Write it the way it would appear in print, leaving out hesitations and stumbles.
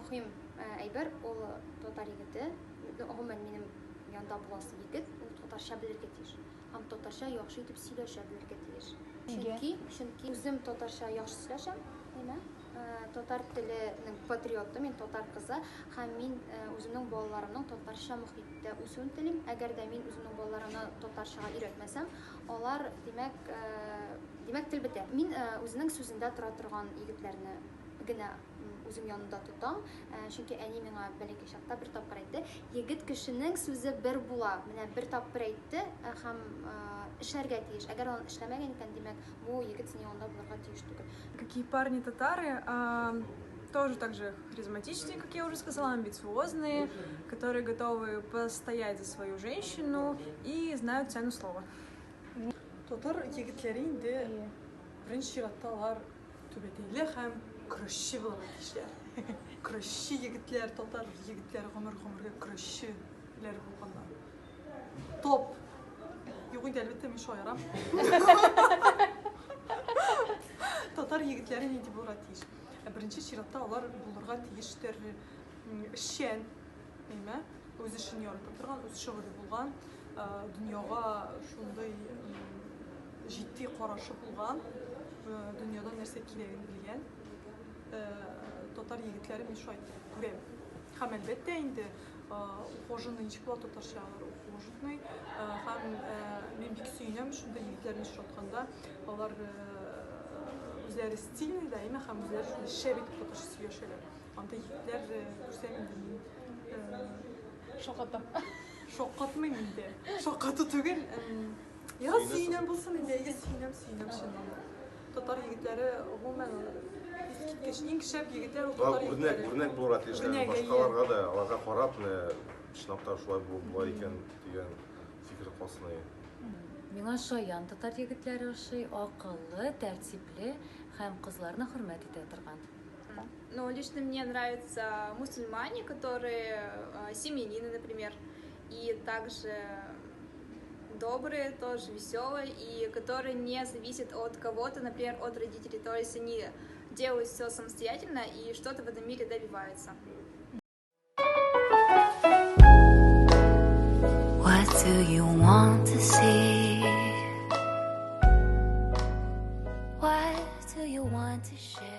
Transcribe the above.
мөһим әйбер ул татар егете, гомумән минем янда буласы егет, ул татарча белергә тиеш. Һәм татарча яхшы итеп сөйләшә белергә тиеш. Чөнки, чөнки үзем татарча яхшы сөйләшәм, әйме? Татар теленең патриоты, мин татар кызы һәм мин үземнең балаларымның татарча мохиттә үсүен телим. Әгәр дә мин үземнең балаларымны татарчага өйрәтмәсәм, алар, димәк, димәк, тел бетә. Мин үзенең сүзендә тора торган егетләрне генә үзем янында тотам. Чөнки әни миңа бәләкәй чакта бер тапкыр әйтте, егет кешенең сүзе бер була. Менә бер тапкыр әйтте һәм эшләргә тиеш. Әгәр аны эшләмәгән икән, димәк, бу егет синең янында булырга тиеш түгел. Какие парни татары, тоже так же харизматичные, как я уже сказала, амбициозные, которые готовы постоять за свою женщину и знают цену слова. Татар егетләре инде беренче чиратта алар түбәтәйле һәм көрәшче булырга тиешләр. Көрәшче егетләр, татар егетләре гомер-гомергә көрәшчеләр булганнар. Топ! Юк инде, әлбәттә, мин шаярам. Татар егетләре нинди булырга тиеш? Ә беренче чиратта алар булырга тиештер эшчән, әйме? Үз эшен ярата торган, үз шөгыле булган, дөньяга шундый җитди карашы булган, дөньяда нәрсә кирәген белгән татар егетләре мин шулай күрәм. Һәм әлбәттә инде ухоженный ничек була татарча алар ухоженный. Һәм мин бик сөенәм шундый егетләрне очратканда. Алар үзләре стильный да, әйме, һәм үзләре шундый шәп итеп татарча сөйләшәләр. Андый егетләр күрсәм инде мин шаккатам. Шаккатмыйм инде. Шаккату түгел. Я сөенәм булсын инде, әйе, сөенәм, сөенәм чыннан да. Татар егетләре гомумән искиткеч иң шәп егетләр ул татар егетләре. Үрнәк, үрнәк булырга тиешләр. Башкаларга да аларга карап, менә чынлап та шулай булып була икән дигән фикер калсын иде. Миңа шаян татар егетләре ошый, акыллы, тәртипле һәм кызларны хөрмәт итә торган. Ну, лично мне нравятся мусульмане, которые семьянины, например, и также добрые, тоже веселые, и которые не зависят от кого-то, например, от родителей. То есть они делают все самостоятельно и что-то в этом мире добиваются. What do you want to see? What do you want to share?